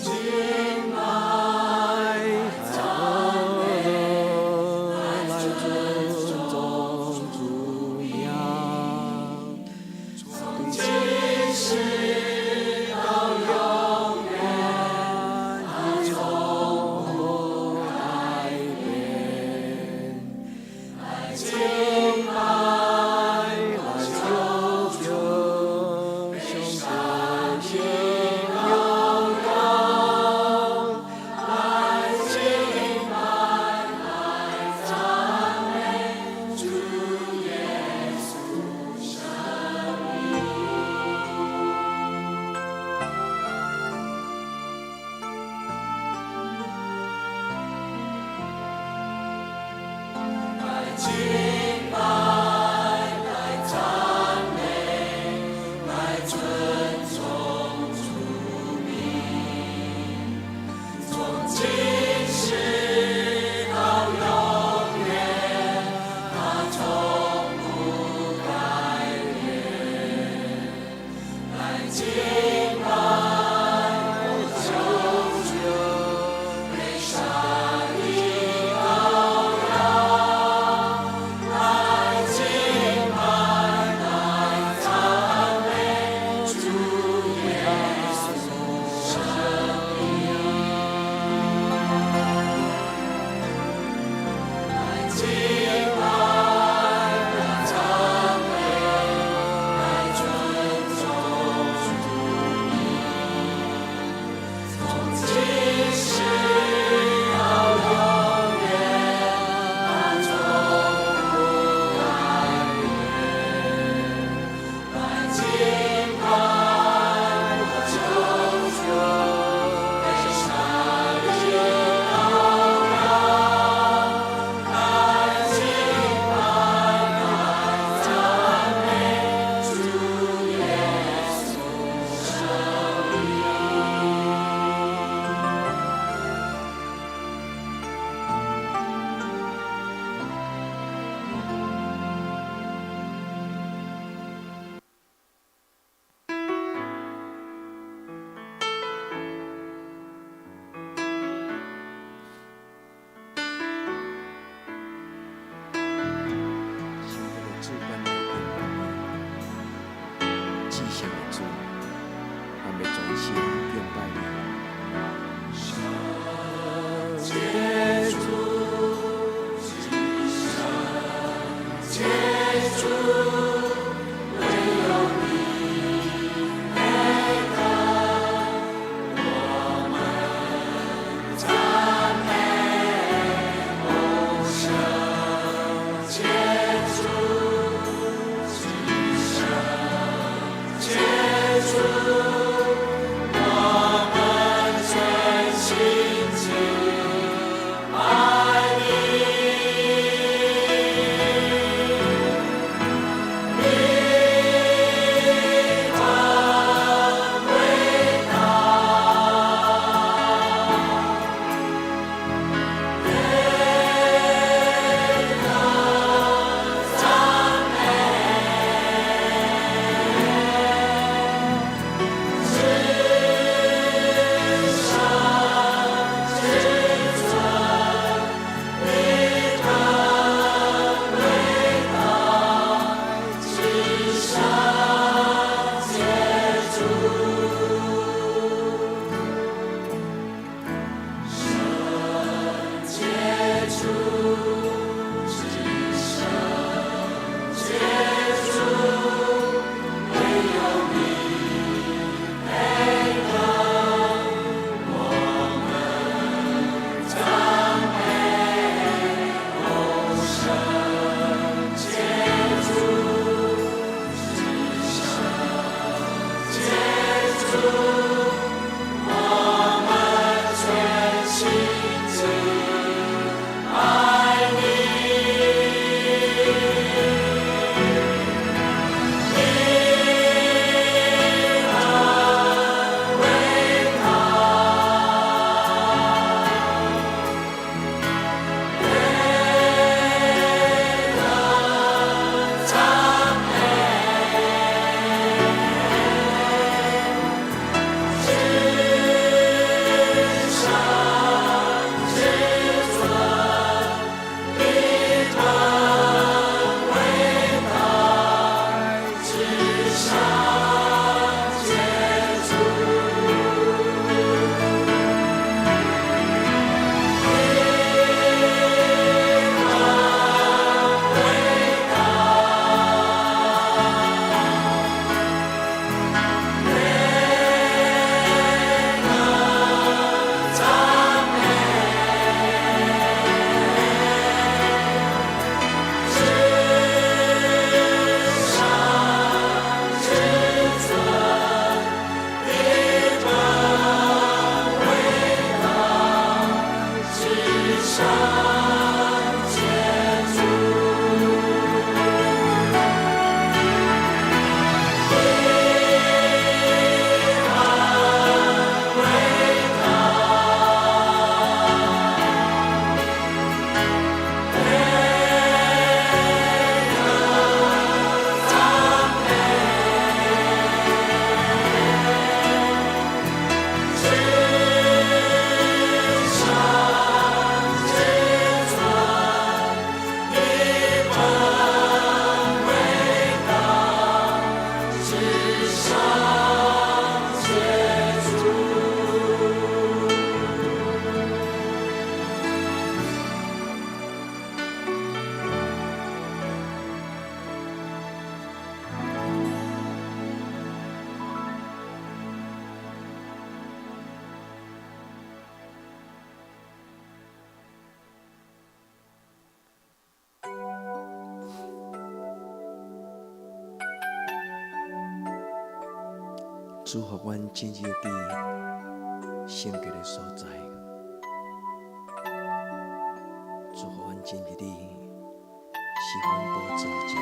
敬拜，來來尊重主名，從今世到永遠，伊從不改變。來敬拜，來求求上帝榮耀，來敬拜，來讚美主耶穌聖名。來敬拜，來讚美，來尊崇主名，從今世到永遠，他從不改變。來敬拜，我救主，被殺的羔羊。來敬拜，來讚美主耶穌聖名。來敬拜，來讚美，來尊重主名，從今世到永遠，他從不改變。來敬拜，我救主，被殺的羔羊。來敬拜，來讚美主耶穌聖名。聖潔的主，阮來敬拜你，至聖的主，咱欲全心敬拜你。聖潔主，至聖潔主，唯有你配得我們讚美。哦，聖潔主，至聖潔主，我們全心敬拜你。主予阮進入佇聖潔的所在，主予阮進入你施恩寶座前。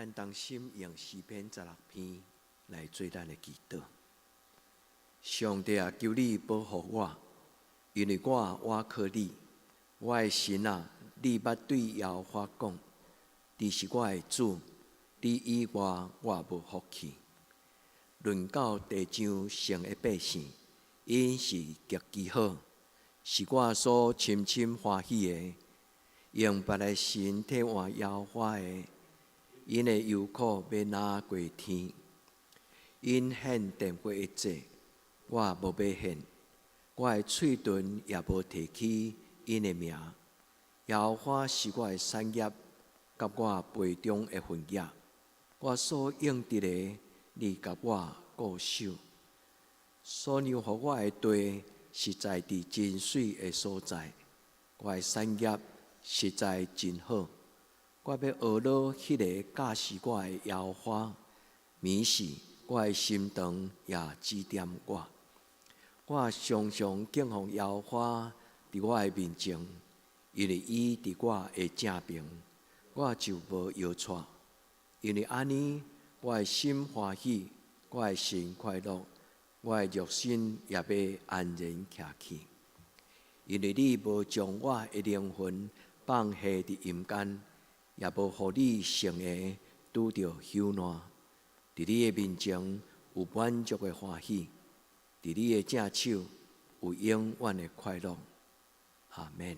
咱同心用詩篇十六篇來做咱的祈禱。上帝啊，求你保護我，因為我倚靠你。我的神啊，你捌對耶和華講：你是我的主，你以外我無福氣。論到地上聖的百姓，𪜶是極其好，是我所深深歡喜的。用別的神替換耶和華的，𪜶的憂苦欲若過天。𪜶獻奠火的祭，我無欲獻；我的喙唇也無提起𪜶的名。耶和華是我的產業，佮我杯中的份額。我所應得的，你共我顧守。所讓予我的地，實在佇真媠的所在。我的產業實在真好。我欲呵咾彼个教示我的耶和華，暝時我的心腸也指點我。我常常敬奉耶和華佇我的面前，因為伊佇我的正爿，我就無搖掣。因為按呢，我的心歡喜，我的神快樂，我的肉身也欲安然徛去。因為你無將我的靈魂放下佇陰間，也無予你聖的拄著朽爛。佇你的面前有滿足的歡喜，佇你的正手有永遠的快樂。阿門。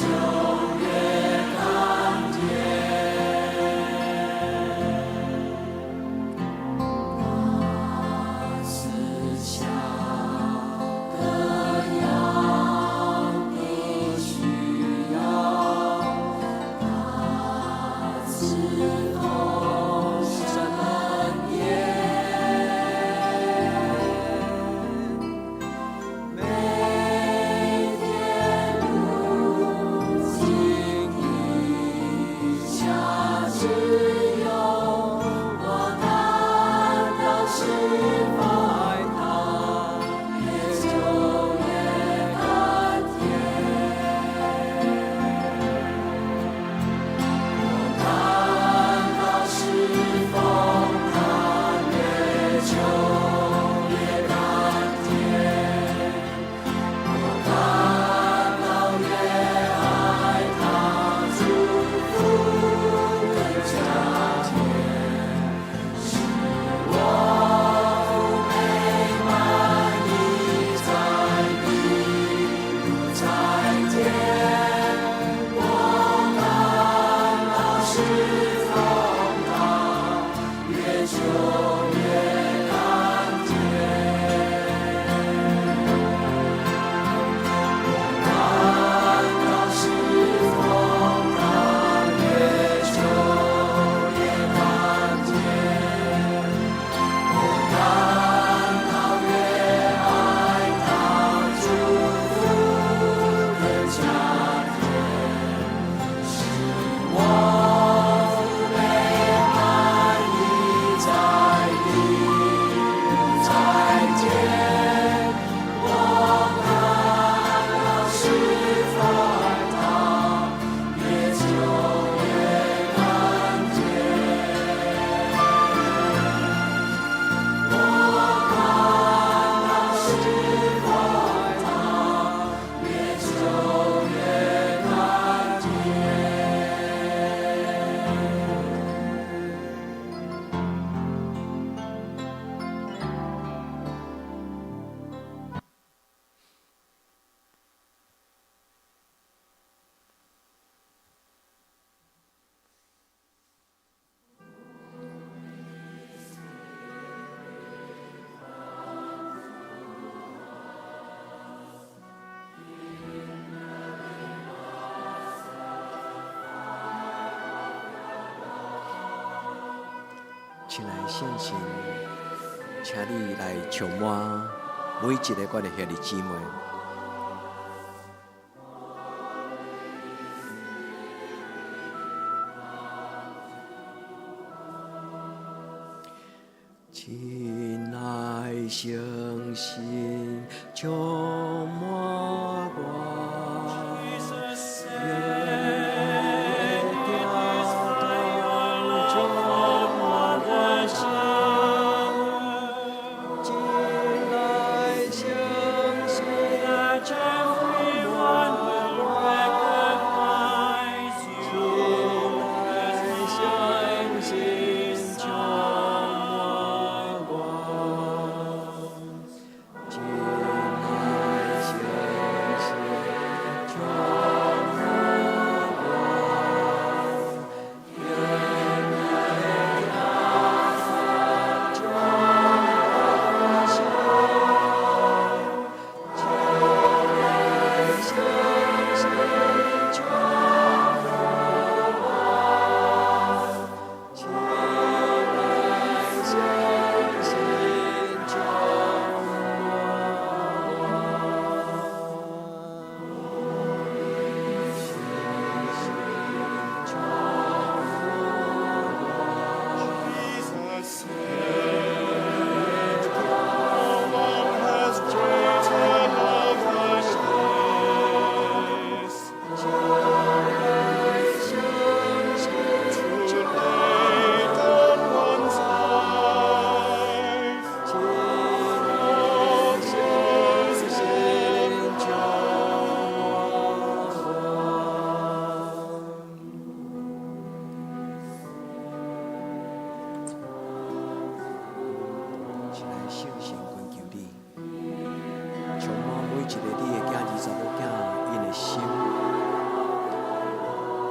就越甘甜。他賜下各樣的需要，他賜豐盛恩典，每天如金地下自由，我感到是否愛他，越久越甘甜。我感到侍奉他，越久越甘甜。我感到越愛他，祝福更加甜，使我福杯滿溢在地如在天。我感到侍奉他，越久越甘甜。我感到侍奉他，越久越甘甜。我感到越愛他，祝福更加甜，使我福杯滿溢在地如在天。我感到侍奉他，越久越甘甜。我感到侍奉他，越久越甘甜。親愛的聖神，請你來充滿每一个我的兄弟姊妹。親愛聖神，充滿我。 Jesus said, "It is by your love that I 親愛聖神， that everyone will recognize you as 聖 my 神充滿我，親愛聖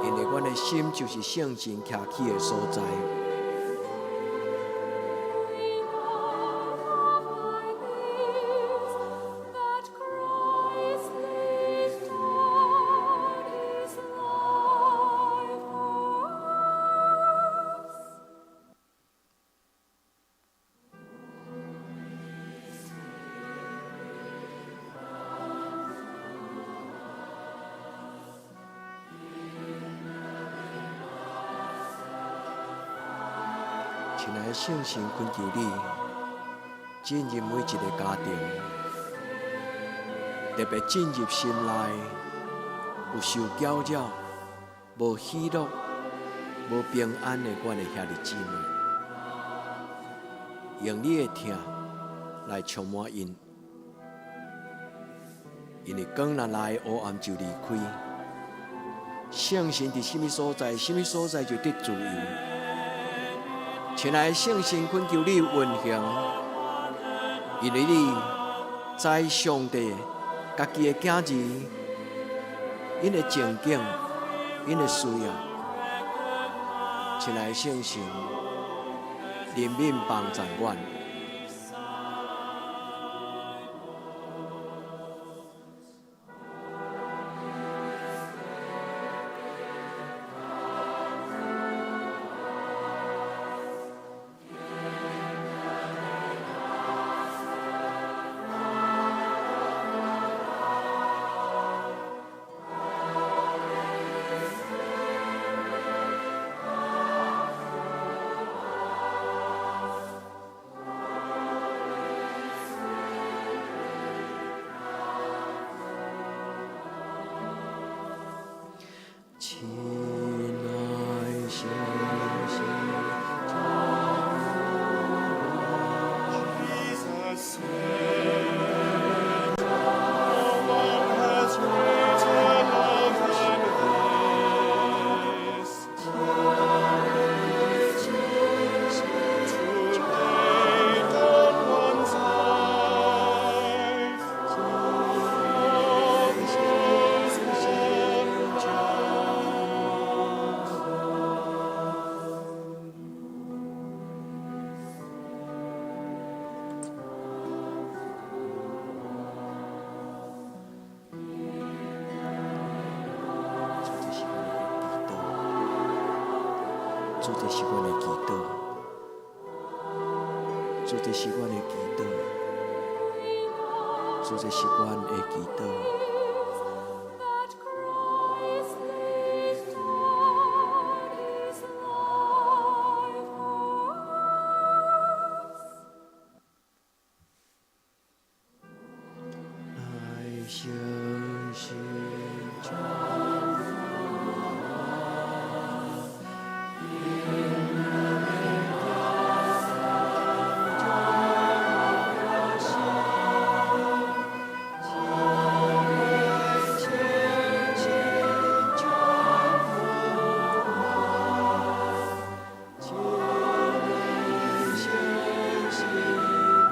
因為阮的心就是聖神徛起的所在。 We know by this that Christ laid down his life for us. 親愛的聖神，懇求你進入每一个家庭，特別進入心內有受攪擾、無喜樂、無平安的阮的兄弟姊妹，用你的疼來充滿𪜶，因為光若來，黑暗就離開。聖神佇啥物所在，啥物所在就得自由。親愛的聖神，懇求你運行，因為你知上帝家己的囝兒，𪜶的情景，𪜶的需要。親愛的聖神，憐憫幫助阮。親愛聖神， Jesus said, "No one has greater love than this, to lay down one's life for those one loves." 主，這是阮的祈禱，主，這是阮的祈禱，主，這是阮的祈禱，主，這是阮的祈禱。 That Christ laid down his life for us. 來聖神充滿，我心，親愛聖神充滿，親愛聖神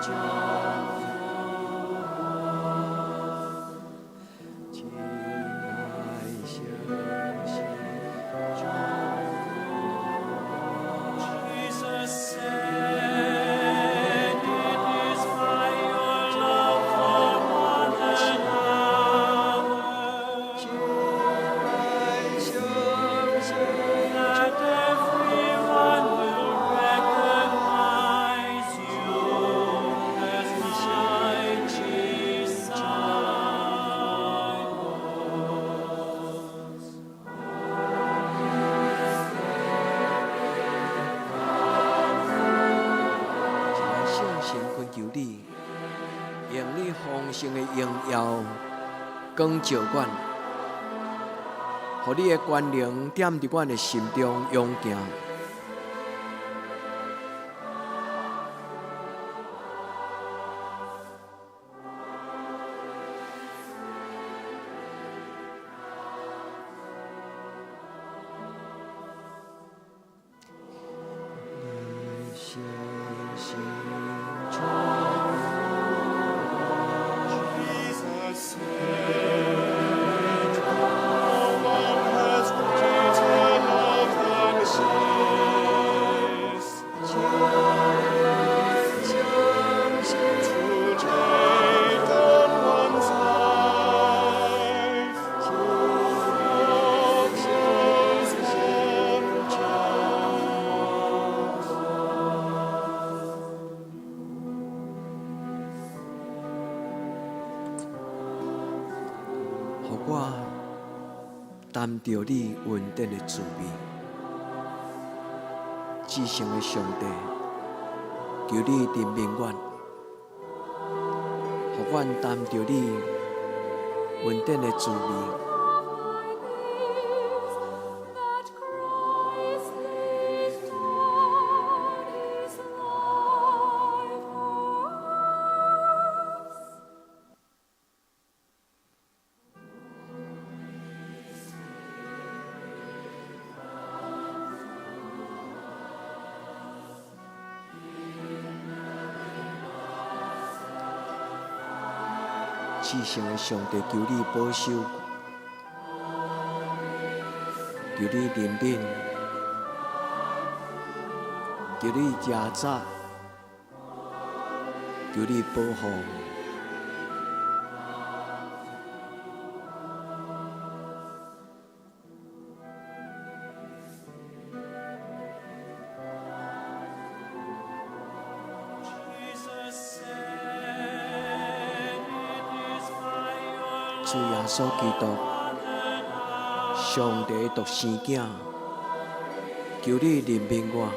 充滿，親愛聖神充滿。 Jesus said, "It is by your love for one another 親愛聖神 that everyone will recognize you as my disciples." 親愛聖神，懇求你，用你豐盛的榮耀光照阮，予你的權能踮佇阮的心中湧行。來聖神充 Jesus said, "No one has greater 擔著你恩典的滋味。至聖的上帝，求你憐憫阮，予阮擔著你恩典的滋味。 That Christ laid down his life for us. 至聖的上帝，求你保守，求你憐憫，求你遮罩，求你保護。 Jesus said, "It is by your 主耶穌基督，上帝獨生囝，求你憐憫我。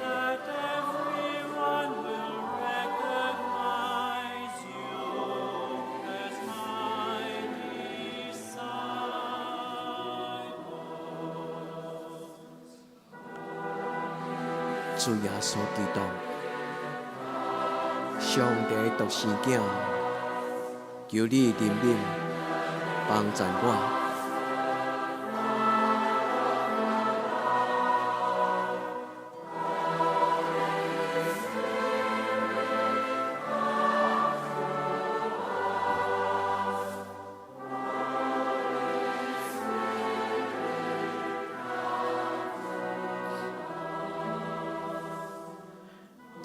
that everyone will recognize you as my disciples." 主耶穌基督，上帝獨生囝，求你憐憫，幫贊我。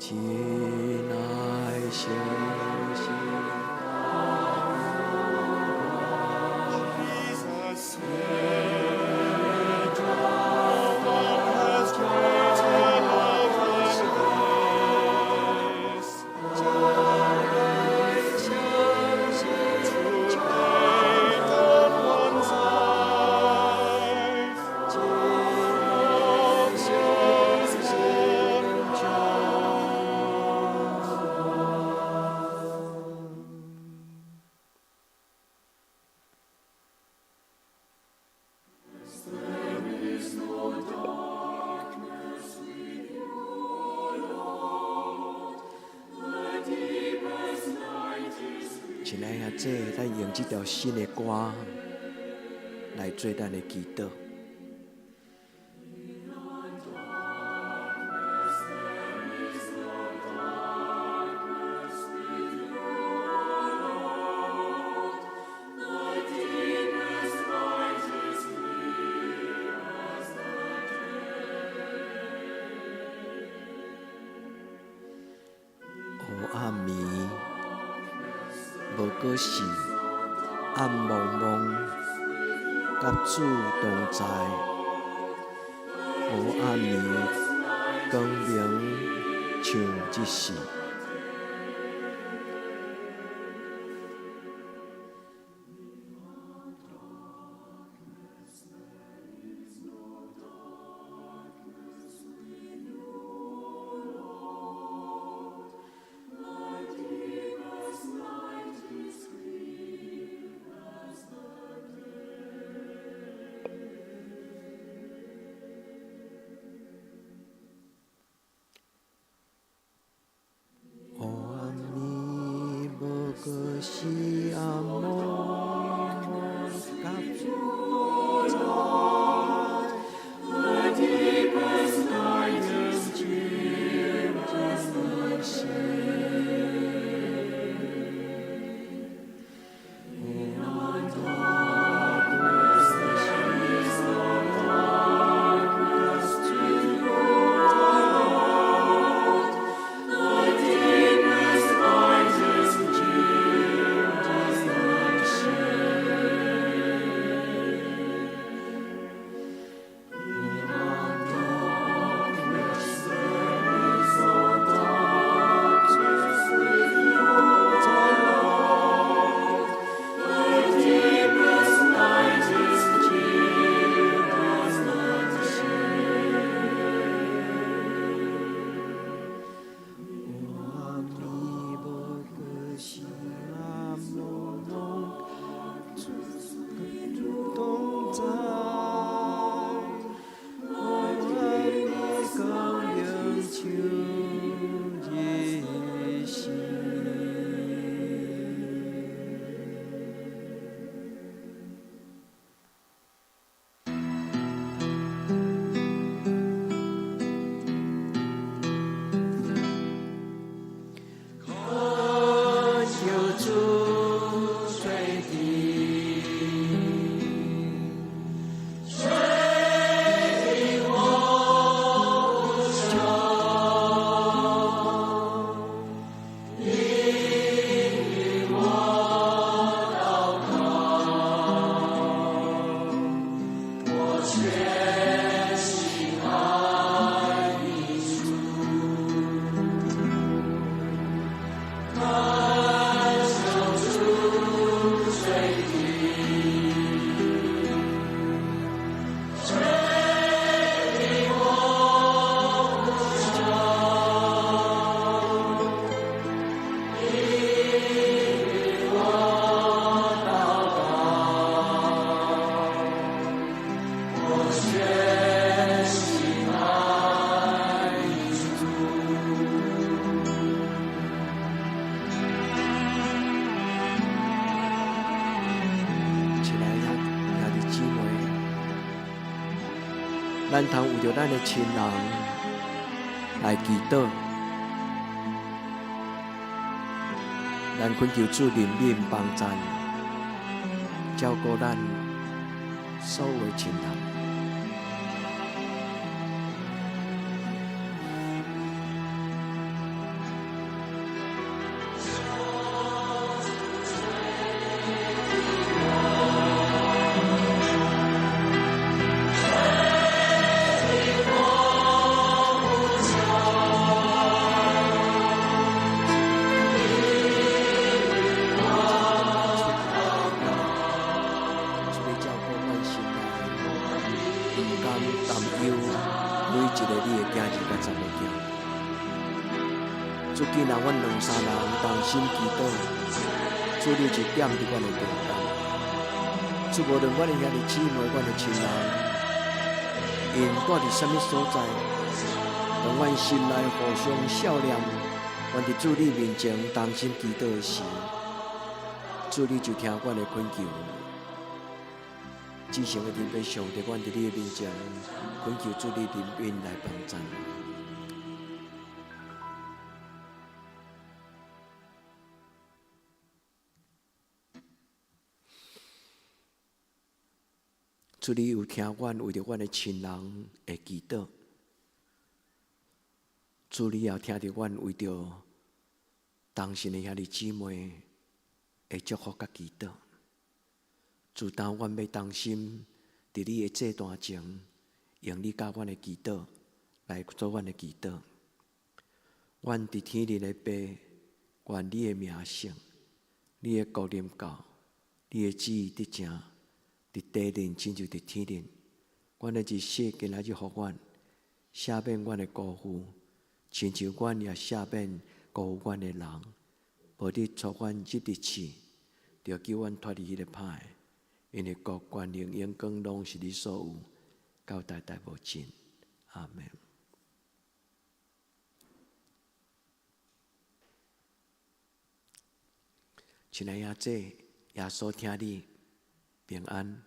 親愛相信。 Jesus said, "No one has greater love than this, to lay down one's life for those one loves." 親愛兄弟，咱用這條新的歌來做咱的祈禱。黑暗暝，無閣是暗濛濛，佮主同在。黑暗暝，光明像日時。全心愛你主，懇求主垂聽，垂聽我呼求，應允我禱告，我全心愛你主。親愛的兄弟姊妹，咱通為著咱的親人來祈禱，咱懇求主憐憫幫贊，照顧咱所有的親人。主你照顧阮心內，毋甘擔憂每一个你的囝兒佮查某囝。主，既然阮兩三人同心祈禱，主你就踮佇阮的中間。主，無論阮的兄弟姊妹、阮的親人，𪜶蹛佇啥物所在，當阮心內互相笑念，阮佇主你面前同心祈禱的時，主你就聽阮的懇求。至聖的天父上帝，阮佇你的面前懇求主你憐憫來幫贊。主你有聽阮為著阮的親人的祈禱，主你也聽著阮為著同信的兄弟姊妹的祝福佮祈禱。主，當阮欲同心佇你的祭壇前，用你教阮的祈禱來做阮的祈禱。阮佇天頂的父，願你的名聖，你的國臨到，你的旨意得成，佇地頂親像佇天頂。阮的日食今仔日予阮，赦免阮的辜負，親像阮也赦免辜負阮的人。無得帶阮入佇試，著救阮脫離彼个歹的。因為國權能榮光攏是你所有，到代代無盡。阿門。親愛的阿姐，耶穌疼你，平安。